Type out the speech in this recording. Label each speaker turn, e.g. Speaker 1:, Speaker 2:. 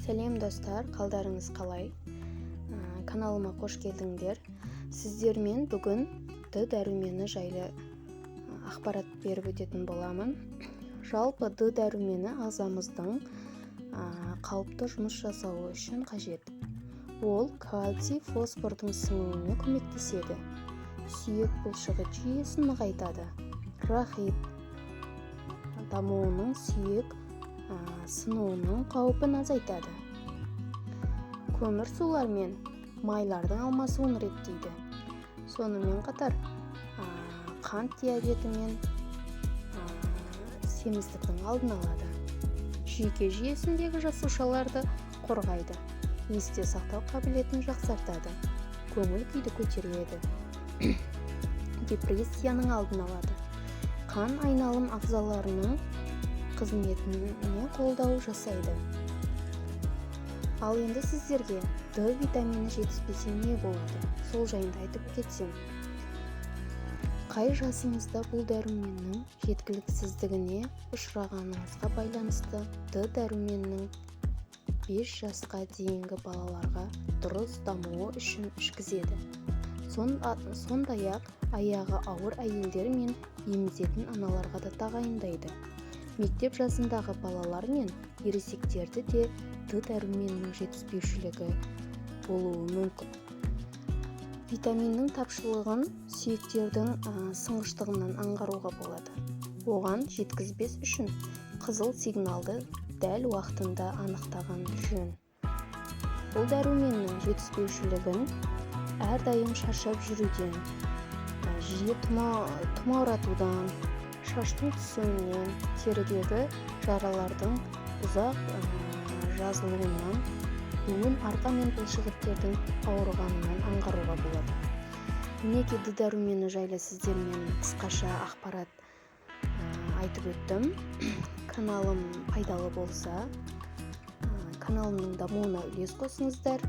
Speaker 1: Сәлем, достар! Қалдарыңыз қалай? Каналыма қош келдіңдер! Сіздермен бүгін Д дәрумені жайлы ақпарат беріп өтетін боламын. Жалпы, Д дәрумені ағзамыздың қалыпты жұмыс жасауы үшін қажет. Ол кальций, фосфордың сіңуіне көмектеседі, сүйек бұлшықет жүйесін нығайтады, рахит дамуының, сүйек сынуының қаупін азайтады, көмірсулар мен майлардың алмасуын реттейді. Сонымен қатар қант диабеті мен семіздіктің алдын алады, жүйке жүйесіндегі жасушаларды қорғайды, есте сақтау қабілетін жақсартады, көңіл күйді көтереді, депрессияның алдын алады, қан айналым ағзаларының қызметіне қолдау жасайды. Ал енді сіздерге Д витамині жетіспесе не болады, сол жайында айтып кетсем. Қай жасыңызда бұл дәруменнің жеткіліксіздігіне ұшырағаныңызға байланысты. Д дәруменінің 5 жасқа дейінгі балаларға дұрыс дамуы үшін ішкізеді. Сондай-ақ аяғы ауыр әйелдер мен емізетін аналарға да тағайындайды. Мектеп жасындағы балалар мен ересектерді де Д дәруменінің жетіспеушілігі болуы мүмкін. Витаминнің тапшылығын сүйектердің сынғыштығынан аңғаруға болады. Оған жеткізбес үшін қызыл сигналды дәл уақытында анықтаған жөн. Бұл дәруменнің жетіспеушілігін әрдайым шаршап жүруден, жиі тұмауратудан, шаштың түсуінен, терідегі жаралардың ұзақ жазылуынан, буын, арқа мен бұлшықеттердің ауырғанынан аңғаруға болады. Мінекей, Д дәрумені жайлы сіздермен қысқаша ақпарат айтып өттім. Каналым пайдалы болса, каналымның дамуына үлес қосыңыздар.